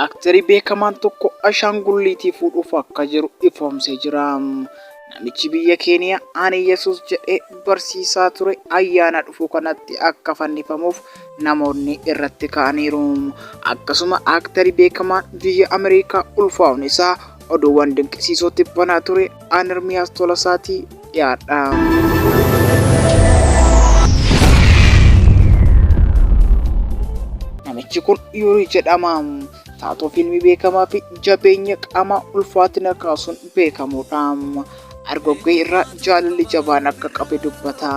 Aaktarii beekamaan tokko ashaangulliitii fuudhuuf akka jiru ifoomsee jira. Namichi biyya Keeniyaa ani Yesuus jedhee barsiisaa ture ayyaana dhufu kanatti akka fannifamuuf namoonni irratti ka'aniiru. Akkasuma aaktarii beekamaan biyya Ameerikaa ulfaa'uun isaa oduuwwan dinqisiisoo tibbanaa ture an Ermiyaas Tolasaatii dhiyaadha. Namichi kun Yuurii jedhama. Taatoo fiilmii beekamaa fi jabeenya qaamaa ulfaatina kaasuun beekamudha. Argoggee irraa jaalalli jabaan akka qabe dubbata.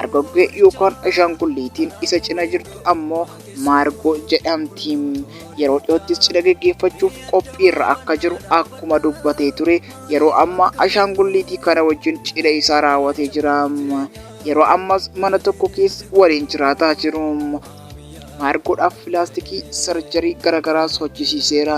Argoggee yookaan ashaangulliitiin isa cina jirtu ammoo Maargoo jedhamti. Yeroo dhiyoottis cidha geggeeffachuuf qophiirra akka jiru akkuma dubbatee ture yeroo ammaa ashaangulliitii kana wajjin cidha isaa raawwatee jira. Yeroo ammaas mana tokko keessa waliin jiraataa jiru. Maargoodhaaf pilaastikii sarjarii garagaraas hojjisiiseera.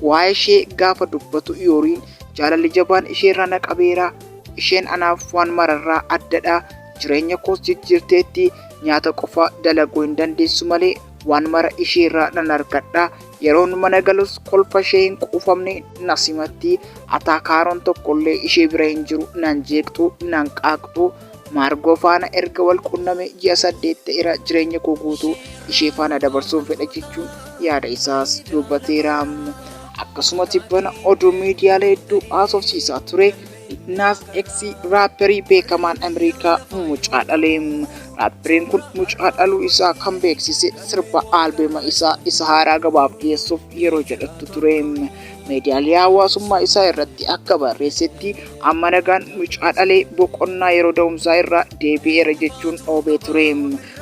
Waa'ee ishee gaafa dubbatu Yooriin jaalalli jabaan isheerraa na qabeera. Isheen anaaf waan mararraa addadha. Jireenya koos jijjiirteetti. Nyaata qofa dalaguu hin dandeessu malee waan mara isheerraa nan argadha. Yeroon mana galus kolfa ishee hin quufamne na simatti. Ataakaaroon tokkollee ishee bira hin jiru. Nan jeeqxu, nan qaaqxu. Maargoo faana erga wal qunname ji'a 8 ta'eera jireenya koo guutuu ishee faana dabarsuun fedha jechuun yaada isaas dubbateera. Akkasuma tibbana oduu miidiyaalee hedduu haasofsiisaa ture Nas X raapperii beekamaan Ameerikaa mucaa dhale. Raapperiin kun mucaa dhaluu isaa kan beeksise sirba aalbeema isaa isa haaraa gabaaf dhiyeessuuf yeroo jedhattu ture. Miidiyaalee hawaasummaa isaa irratti akka barreessetti amma nagaan mucaa dhalee boqonnaa yeroo da'umsaa irraa deebi'eera jechuun dhoobee ture.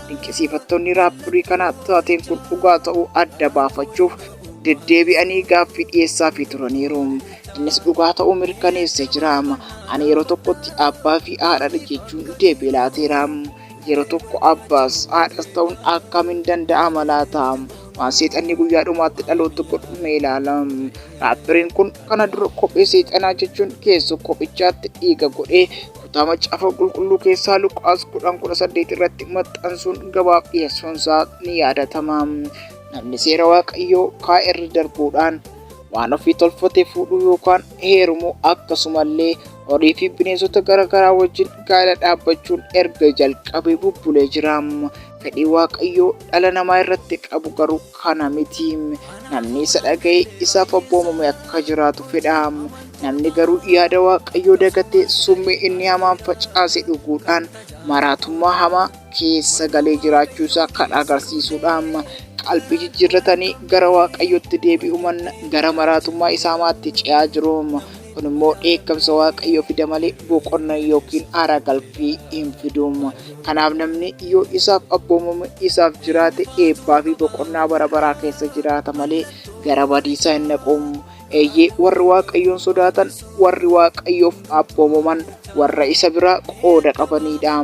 Dinqisiifattoonni raapperii kanaa taateen kun dhugaa ta'uu adda baafachuuf deddeebi'anii gaaffii dhiyeessaafii turaniiru. Innis dhugaa ta'uu mirkaneessee jira. Ani yeroo tokkotti abbaa fi haadhadha jechuun deebii laateera. Yeroo tokko abbaas haadhas ta'uun akkamiin danda'ama laata? Waan seexanni guyyaa dhumaatti dhaloota godhu mee ilaala. Raapperiin kun kana dura kophee seexanaa jechuun keessoo kophichaatti dhiiga godhee kutaa macaafa qulqulluu keessaa Luqaas 10:18 irratti maxxansuun gabaaf dhiyeessuunsaa ni yaadatama. Namni seera Waaqayyoo kaa'e irra darbuudhaan waan ofii tolfate fuudhuu yookaan heerumuu akkasumallee horii fi bineensota garaagaraa wajjin gaa'ela dhaabbachuun erga jalqabee bubbulee jira. Fedhii Waaqayyoo dhala namaa irratti qabu garuu kana miti. Namni isa dhaga'ee isaaf abboomame akka jiraatu fedha. Namni garuu yaada Waaqayyoo dagatee summii inni hamaan facaase dhuguudhaan maraatummaa hamaa keessa galee jiraachuu isaa kan agarsiisudha. Qalbii jijjiirratanii gara Waaqayyootti deebi'uu manna gara maraatummaa isa hamaatti ce'aa jiru. Kun immoo dheekkamsa Waaqayyoo fida malee boqonna yookiin aara galfii hin fidu. Kanaaf namni yoo isaaf abboomame isaaf jiraate eebbaa fi boqonnaa bara baraa keessa jiraata malee gara badiisaa hin dhaqu. Eeyyee, warri Waaqayyoon sodaatan, warri Waaqayyoof abboomaman, warra isa biraa qooda qabaniidha.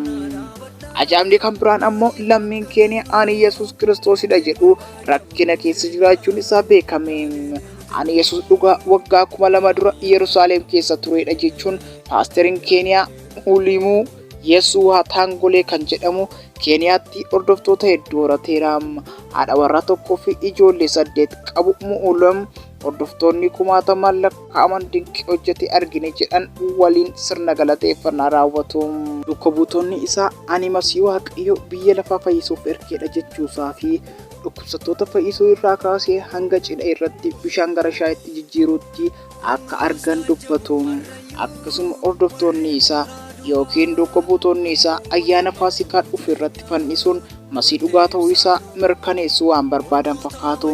Ajaa'ibni kan biraan ammoo lammiin keenya ani Yesuus Kiristoosidha jedhu rakkina keessa jiraachuun isaa beekame. Ani Yesuus dhugaa waggaa 2000 dura Yerusaalem keessa turedha jechuun paasteriin Keeniyaa Ulimuu Yeessuu Haataangolee kan jedhamu Keeniyaatti hordoftoota hedduu horateera. Haadha warraa tokkoo fi ijoollee 8 qabu Mu'ulam hordoftoonni kumaatamaan lakkaa'aman dinqii hojjete argine jedhan waliin sirna galateeffannaa raawwatu. Duuka buutonni isaa ani Masii Waaqayyo biyya lafaa fayyisuuf ergeedha jechuusaa fi dhukkubsattoota fayyisuu irraa kaasee hanga cidha irratti bishaan gara shaayitti jijjiiruutti akka argan dubbatu. Akkasuma hordoftoonni isaa yookiin duuka buutonni isaa ayyaana Faasikaa dhufu irratti fannisuun Masii dhugaa ta'uu isaa mirkaneessuu waan barbaadan fakkaatu.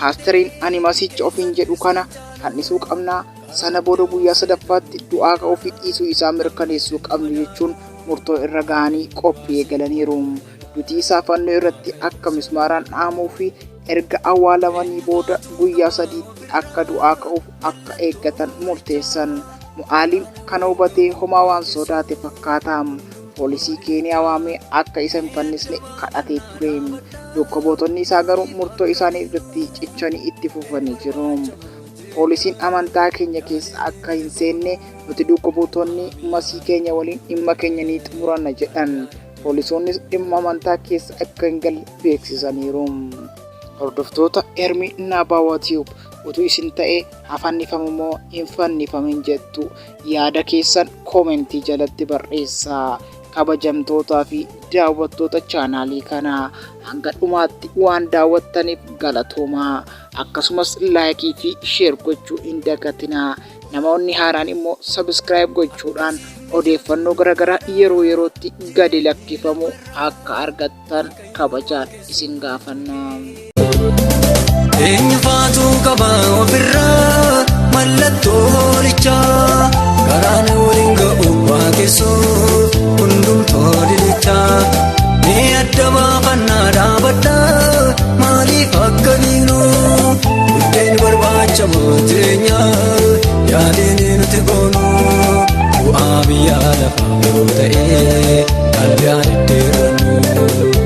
Paasteriin ani Masiicha ofiin jedhu kana fannisuu qabna, sana booda guyyaa sadaffaatti du'aa ka'uu fi dhiisuu isaa mirkaneessuu qabna jechuun murtoo irra gahanii qophii eegalaniiru. Duti isaa fannoo irratti akka mismaaraan dhahamuu fi erga awwaalamanii booda guyyaa sadiitti akka du'aa ka'uuf akka eeggatan murteessan. Mu'aaliim kana hubatee homaa waan sodaate fakkaata. Poolisii Keeniyaa waamee akka isa hin fannisne kadhatee ture. Duuka-buutonni isaa garuu murtoo isaanii irratti cichanii itti fufanii jiru. Poolisiin amantaa keenya keessa akka hin seenne nuti duuka-buutonni masii keenya waliin dhimma keenya ni xumuranna jedhan. Poolisoonnis dhimma amantaa keessa akka hin galle beeksisaniiru. Hordoftoota Ermi Nabawa Tube, utuu isin ta'ee haa fannifamu moo hin fannifamin jettu? Yaada keessan koomentii jalatti barreessaa. Kabajamtootaa fi daawwattoota chaanaalii kanaa, hanga dhumaatti waan daawwattaniif galatoomaa. Akkasumas like fi share gochuu hin dagatinaa. Namoonni haaraan immoo subscribe gochuudhaan odeeffannoo garaagaraa yeroo yerootti gadi lakkifamu akka argattan kabajaan isin gaafanna. Eenyufaatu qaba ofirraa mallattoo hoolichaa? Karaan waliin ga'u waaqessoo hundumtoo dilichaa. Mee adda baafannaa dhaabadhaa, maaliif akka dhiinu buddeen barbaacha jireenya yaadeen nuti goonu bu'aa biyya lafaa yoo ta'e qalbii diddiirannu.